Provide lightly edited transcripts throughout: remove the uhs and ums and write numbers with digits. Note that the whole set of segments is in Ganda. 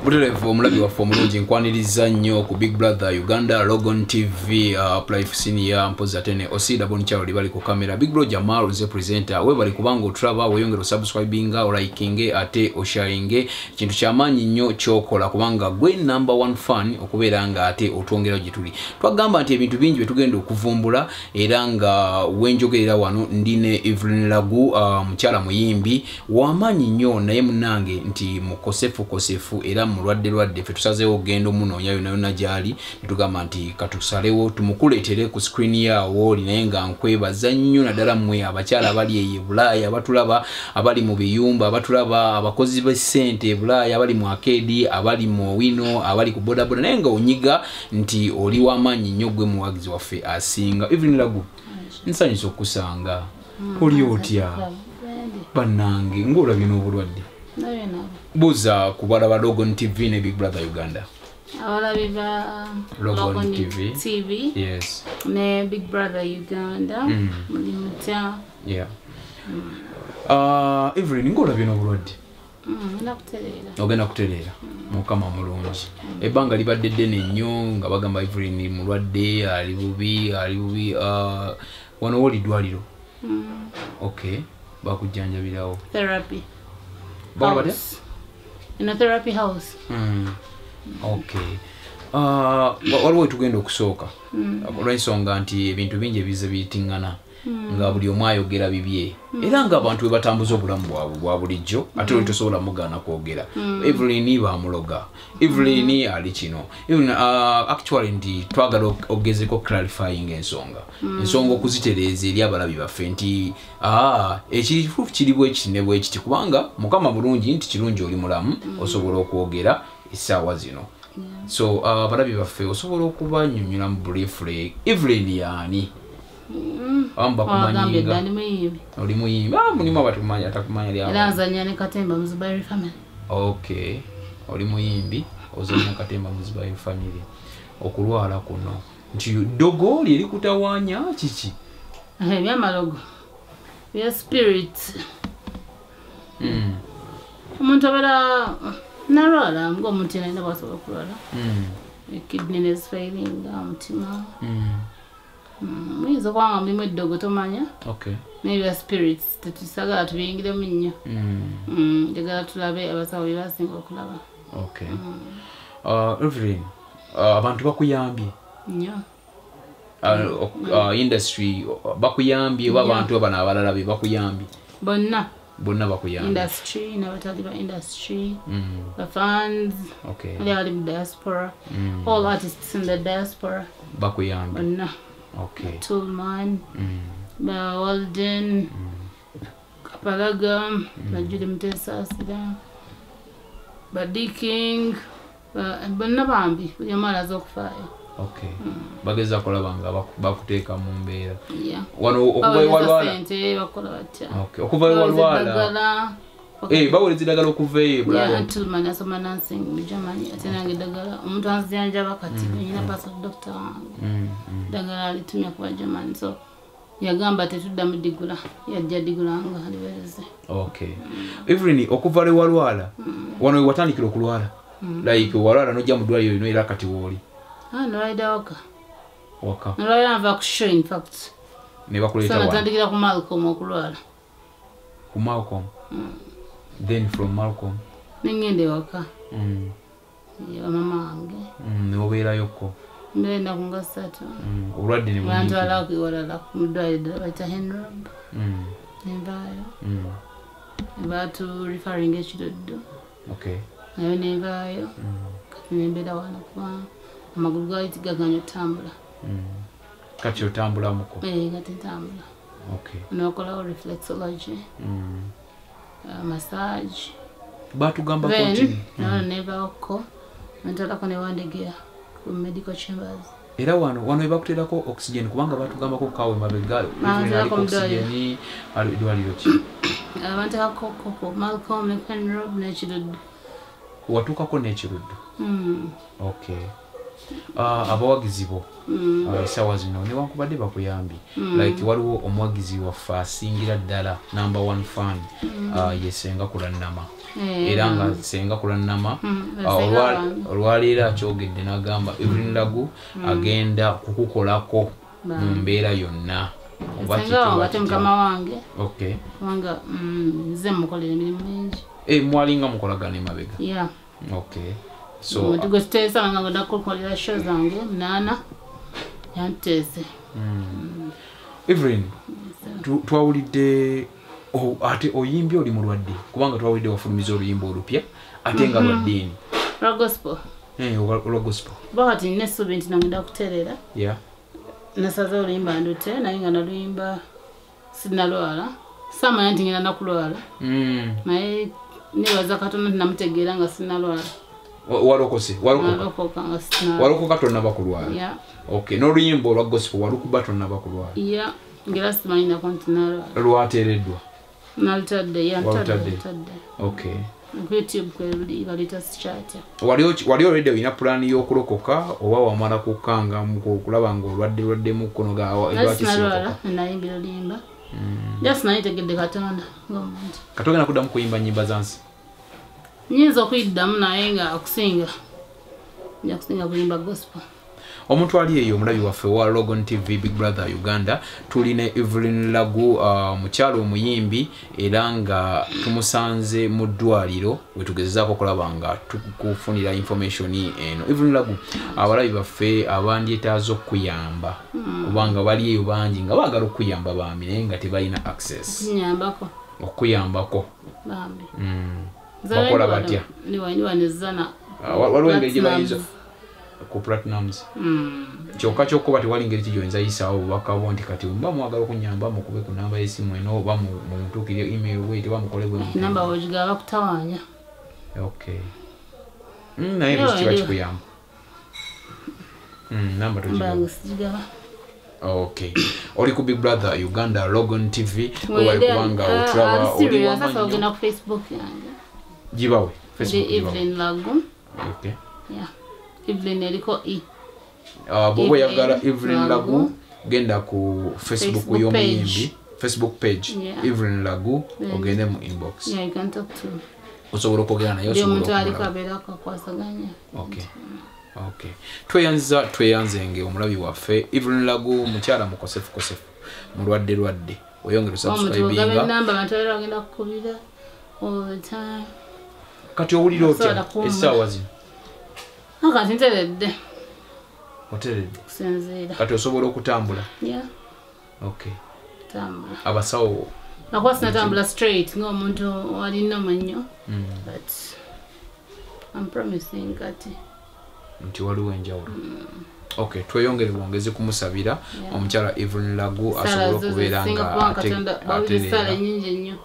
Butereevu omulabi waffe omulungi, nkwaniriza nnyo ku Big Brother Uganda, Logon TV, Life Senior mpozi ate ne Osida Bonchalo bali ku kamera. Big Bro Jamal nze presenter. Webali kubanga otulaba, weyongera osubscribinga, olikinge ate osharinge. Kintu kyamaanyi nnyo kyokola kubanga gwe number one fan okubeera nga ate otwongerayo gye tuli. Twagamba nti ebintu bingi bye tugenda okuvumbula, era nga wenjogerera wano ndi ne Evelyn Lagu, mukyala muyimbi wamaanyi nnyo, naye munnange nti mukosefu kosefu era mulwadde lwadde. Ffe tusazeewo okugenda omunoonya yonna yonna gy'ali, ne tugamba nti katusalewo tumukuleetere ku screen yaawo oli. Naye nga nkwebaza nnyo, naddala mmwe abakyala abali eyo e Bulaaya abatulaba, abali mu biyumba abatulaba, abakozi b'essente e Bulaaya, abali mu arcade, abali mu wino, abali ku bodaboda, naye nga onyiga nti oli w'amaanyi nnyo, gwe muwagizi waffe asinga. Evelyn Lagu, nsanyusa okukusanga. Oli otya bannange ng'olabye n'obulwadde? Buuza ku balaba Logon TV ne Big Brother Uganda. Abalabi ba Logon Logon TV. TV yes ne Big Brother Uganda, muli mutya? Yeah. Evelyn, ng'olabye n'obulwadde? Ngenda kutereera. Ogenda kutereera, Mukama mulungi. Ebbanga libadde ddene nnyo nga bagamba Evelyn mulwadde, ali bubi, ali bubi. Wano woli ddwaliro? Okay, bakujjanjabirawo? Therapy Bakola batya? house. In a therapy house. Okay. Waliwo wetugenda okusooka olw'ensonga nti ebintu bingi ebize biyitiŋŋana nga buli omu ayogera bibye, era ng'abantu bwe batambuza obulamu bwabwe bwa bulijjo, ate oli tosobola mugaana kwogera. Evelyn bamuloga, Evelyn ali kino, Evelyn, actually nti twagala ogezeko clarifying ensonga, ensonga okuzitereeza eri abalabi baffe nti ekituufu kiri bwe kiti ne bwe kiti, kubanga Mukama bulungi nti kirungi oli mulamu, osobola okwogera essaawa zino. So abalabi baffe osobola okubanyonyola mu briefly, Evelyn yaani? Abamu wagambye bakumanyinga dda ndi muyimbi. Oli muyimbi. Mulimu abatakumanya, atakumanya Era lyawo. nzanya ne katemba mu Zubairi Family. Okay, oli muyimbi, ozanya katemba mu Zubairi Family. Okulwala kuno nti ddogo lye likutawaanya, kiki? Ebyamalogo bya spirit. Omuntu abeera nalwala ngaomuntu yenna alina bwasobola okulwala. Kidney nezifailinga, omutima. Muyinza okuba nga mulimu eddogo, tomanya. N'ebya spirits tetusagala tubiyingiremu nnyo. Njagala tulabe abasawo bye basinga okulaba. Okay. Evelyn, abantu bakuyambye? Nnyo. Industry bakuyambye oba Nnyo. abantu bano abalala be bakuyambye? Bonna. Bonna bakuyambye. Industry n'abatali ba industry, the fans, ali ali mu diaspora, all artists in the diaspora. Bakuyambye. Bonna. Toolman, ba Walden, Kapalaga, Bajuli Mutesaasira, ba D King, bonna bambi, buli omu alaze okufaayo. Okay, bageza kulaba nga bakuteeka mu mbeera. Yeah. Wano okuva Baweereza ewalwala ssente, bakola batya? Okay, okuva ewalwala. Eddagala. Baweereza eddagala okuva eyo e Bulaaya? Yeah, Toolman asoma nursing mu Germany, ate nange eddagala omuntu anzijanjaba kati nyina passport doctor wange. Eddagala alitumya kuba Germany, so yagamba tetuddamu digula, yajja digula nga aliweereze. Okay. Evelyn, okuva lwe walwala, wano we watandikira okulwala? Like walwala n'ojja mu ddwaliro lino era kati wooli? Ah, nalwalidde waka. Waka. Nalwalira nva ku show, in fact. Ne bakuleeta So wano? natandikira ku Malcolm okulwala. Ku Malcolm? Then from Malcolm? Ne ngenda ewaka. Ewa mama wange. Ne obeerayokko? Mbeera ennaku nga 3. Obulwadde ne bunyiikira. Bantwala ewalala mu ddwaliro eddala bayita Henrob. Ne nvaayo. Ne batu referring e Kiruddu. Nayo ne nvaayo. Kati ne mbeera wano kuba amagulu gaali tigaganya otambula. Kati otambulamuko? Kati ntambula. N'okolawo reflexology. Massage. Batugambako Then, nti nayo nevaako, ntalako ne Wandegeya ku medical chambers. Era wano we bakuteerako oxygen, kubanga batugambako kaawe mabega, Banteerako aliko mu ddwaliro. oxygen, ali ddwaliro ki? Banteekako koko, Malcolm ne Henrob ne Kiruddu. Watuukako n'e Kiruddu? Okay. Abawagizi bo essaawa zino newankubadde bakuyambye, like waliwo omuwagizi waffe asingira ddala, number one fan, ye Senga Kulannama. Era nga Senga Kulannama olwaleero akyogedde n'agamba Evelyn Lagu agenda kukukolako mu mbeera yonna. Oba kityo mukama wange. Okay. Kubanga nze mukolera emirimu mingi. Mwalinga mukolagana emabega? Yeah. Okay. So gwe tuteesa nga ngenda kukolera show zange 8 yanteese. Evelyn, twawulidde ate oyimbye oli mulwadde, kubanga twawulidde wafulumiza oluyimba olupya ate nga lwa ddiini. Lwa gospel. Olwa gospel. Kuba kati nina essuubi nti nangenda kutereera. Yeah. Nasaze oluyimba ndute naye nga naluyimba sinnalwala. Saamanya nti ngenda nakulwala. Naye neebaza Katonda nti namutegeera nga sinnalwala. Walokose, walokoka. Nalokoka nga sinnalwala. Walokoka tonnaba kulwala. Yeah. Okay, n'oluyimba olwa gospel walukuba tonnaba kulwala. Yeah, ngera simanyi nako nti nalwala. Lwateereddwa? Nalutadde, yeah, ntadde. Okay. Ku YouTube kwe balita sikyatya. Wali already olina pulaani y'okulokoka oba wamala kukanga okulaba ng'olwadde lwaddemu kkono ga lwaki sirokoka? Nayimbira oluyimba. Just nayitegedde Katonda ng'omuntu. Kati ogenda kuddamu kuyimba nnyimba za nsi? Nnyinza okuyiddamu naye nga okusinga nja kusinga kuyimba gospel. Omuntu ali eyo omulabi waffe wa Logon TV Big Brother Uganda, tuli ne Evelyn Lagu, mukyalo omuyimbi era nga tumusanze mu ddwaliro wetugezezaako okulaba nga tukufunira information eno. Evelyn Lagu, abalabi baffe abandyetaaze okuyamba kubanga bali eyo bangi nga baagala okuyamba bambi naye nga tebalina access. Okunyambako. Okuyambako. Bambi. Bakola batya? Waliwo engeri gye bayinza ku Platinums. Kyokka kyokkuba tewali ngeri ki gy'oyinza yisaawo obubaka bwo nti kati mba mwagala okunyamba mukube ku namba y'essimu eno oba mumutuukire email bw'eti oba mukole bwe muti. Namba w'ogigaba bakutawaanya. Okay. Naye bwe kiba kikuyamba. Namba togigaba. Namba sigigaba. Okay. Oli ku Big Brother Uganda Logon TV webali kubanga otulaba oli wamanyi. Ogenda ku Facebook yange. Gibawe. Facebook gibawe. Evelyn Lagu. Okay. Yeah. Evelyn eriko E. Bw'oba oyagala Evelyn Lagu genda ku Facebook y'omuyimbi, Facebook page Evelyn Lagu, ogende mu inbox. Yeah, you can talk to. Osobola okwogera naye, osobola omuntu aliko abeerako akwasaganya. Okay. Okay. Tweyanza tweyanzenge omulabi waffe Evelyn Lagu, mukyala mukosefu kosefu, mulwadde lwadde. Oyongere subscribinga. Omuntu namba abantu abeera bagenda kukubira all the time. Kati owulira otya essaawa zino? Kati nteredde. Oteredde? Kusinziira. Kati osobola okutambula? Yeah. Okay. Tambula. Abasawo? Nakuba sinatambula straight ng'omuntu alina nnyo. But I'm promising kati. Nti waliwo enjawulo. Okay, tweyongere bwongezi kumusabira omukyala Evelyn Lagu asobole okubeera nga atereera. Essala nnyingi nnyo.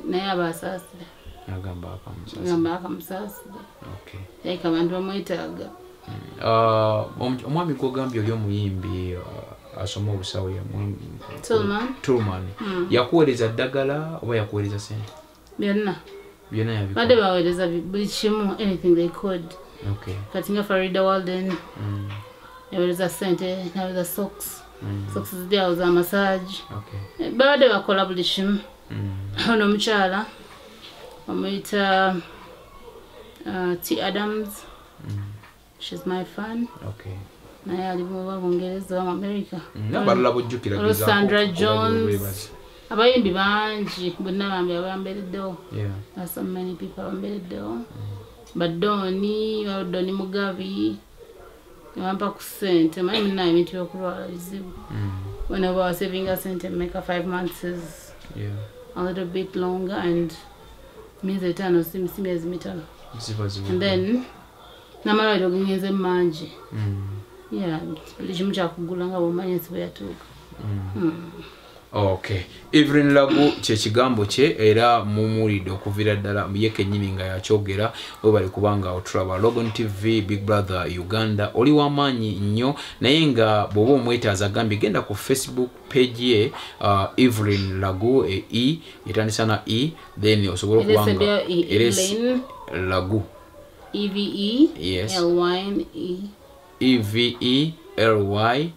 Naye abasaasira. Agamba akamusaasira. Agamba akamusaasira. Okay. Like abantu bamwetaaga. Omwami gw'ogambye oli omuyimbi asoma obusawo ya Tolman. Yakuweereza ddagala oba yakuweereza ssente? Byonna. Byonna yabikola. Badde baweereza buli kimu, anything they could. Okay. Kati nga Farida Walden yaweereza ssente, yaweereza socks. Socks ziri awo za massage. Okay. Babadde bakola buli kimu. Ono omukyala omuyita T. Adams. She's my fan. Okay. Naye ali mu Bungereza mu America. N'abalala bojjukira Sandra Jones. Abayimbi bangi bonna bambi abambereddewo. Yeah. There's so many people abambereddewo. Badoni, Badoni Mugabi. Bampa ku ssente, manyi munnaye ebintu by'okulwala bizibu. Whenever I was saving a ssente make 5 months is a little bit longer and myezi etaano si myezi mitono. And then n'amalwaliro gengenze mangi. Yeah, buli kimu kyakugula nga bw'omanya ensi bwe yatuuka. Okay. Evelyn Lagu kye kigambo kye era mumuwulidde okuviira ddala ye kennyini nga yakyogera. Webale kubanga otulaba Logon TV Big Brother Uganda. Oli w'amaanyi nnyo naye nga bw'oba omwetaaza agambye genda ku Facebook page ye Evelyn Lagu E etandisa na E then osobola okubanga Evelyn Lagu E V E yes. L Y N E. E V E L Y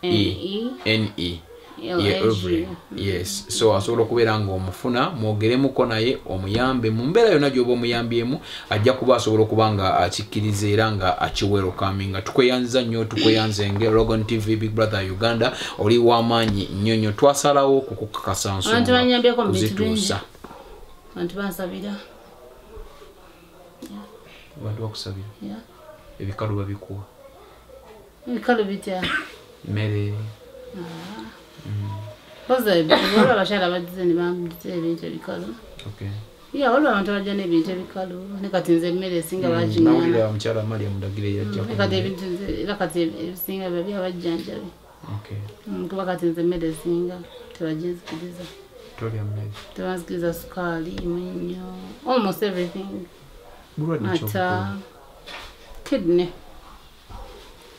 E N E. Yeah, yes. So asobola okubeera nga omufuna, mwogeremuko naye, omuyambe mu mbeera yonna gy'oba omuyambyemu, ajja kuba asobola okuba nga akikkiriza era nga akiwelcominga. Tukweyanza nnyo, tukweyanzenge. Logon TV, Big Brother Uganda, oli w'amaanyi nnyo nnyo. Twasalawo kukukakasa nsonga kuzituusa. Abantu bansabira. Abantu bakusabira? Ebikalu babikuwa? Ebikalu bitya? Mmere. Koza waliwo abakyala bazze ne bambuza ebintu ebikalu. Yeah, waliwo abantu abajja n'ebintu ebikalu, ne kati nze emmere esinga bagiŋŋaana. Nawulira omukyala Mariam Ndagire yajja. Kati ebintu era kati ebisinga biba byabajjanjabi. Kuba kati nze emmere esinga tebaginzikiriza. Tolya mmere? Tebanzikiriza sukaali, munnyo, almost everything. Bulwadde ki obukulu? Kidney.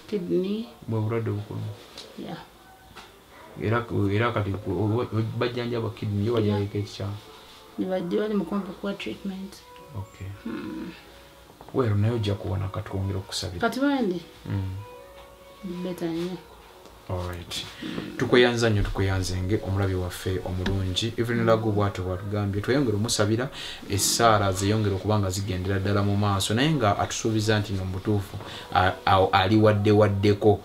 Kidney. Bwe bulwadde obukulu? Yeah. Era kati bajjanjaba kidney yo, bajjaleko ekikyamu? Nibajja bali mu kumpa kuwa treatment. Weero naye ojja kuwona, katwongera okusabira. Kati bandi better nnyo. Alright. Tukweyanza nnyo, tukweyanzenge omulabi waffe omulungi. Evelyn Lagu bw'atyo bw'atugambye, tweyongere omusabira, essaala zeeyongere okuba nga zigendera ddala mu maaso, naye nga atusuubiza nti no mu butuufu ali wadde waddeko.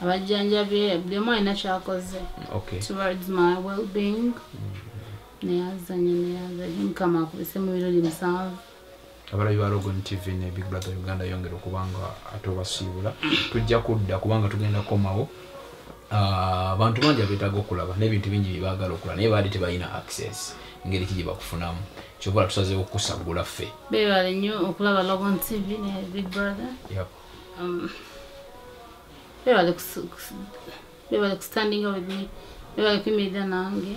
Abajjanjabi, buli omu alina kyakoze towards my well-being. Neyaza nnyo, neyaza nnyo. Mukama akubise mu birungi 7. Abalabi ba Logon TV ne Big Brother Uganda, yongera okubanga ate obasiibula. Tujja kudda kubanga tugenda komawo. Abantu bangi abeetaaga okulaba n'ebintu bingi bye baagala okulaba, naye baali tebalina access, ngeri ki gye bakufunamu. Kyova tusazeewo okusaggula ffe. Beebale nnyo okulaba Logon TV ne Big Brother. Beebale kustandinga with me, beebale kuyimirira nange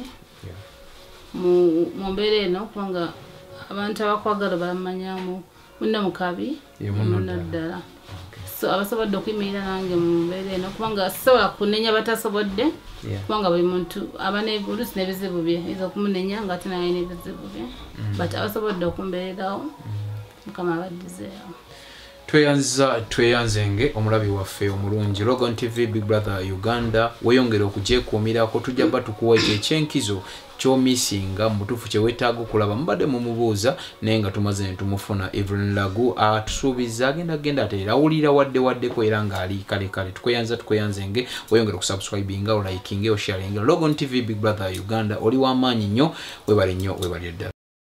mu mbeera eno, kubanga abantu abakwagala bamanyamu munno mu kabi, munno ddala. So abasobodde okuyimirira nange mu mbeera eno, kubanga sisobola kunenya batasobodde, kubanga buli muntu aba oluusi n'ebizibu bye, oyinza okumunenya nga ate naye alina ebizibu bye, but abasobodde okumbeererawo, Mukama abaddizeewo. Tweyanza, tweyanzenge omulabi waffe omulungi. Logon TV, Big Brother Uganda, weeyongere okugyekuumirako. Tujja bba tukuwa ekyo ekyenkizo kyomisinga, mu butuufu kyeweetaaga okulaba. Mubadde mumubuuza, naye nga tumaze ne tumufuna. Evelyn Lagu atusuubiza agenda genda ate era awulira wadde waddeko era ng'ali kale kale. Tukweyanza, tukweyanzenge. Weeyongere okusubscribinga, olikinge, osharinge. Logon TV, Big Brother Uganda, oli w'amaanyi nnyo. Webale nnyo, webale ddala.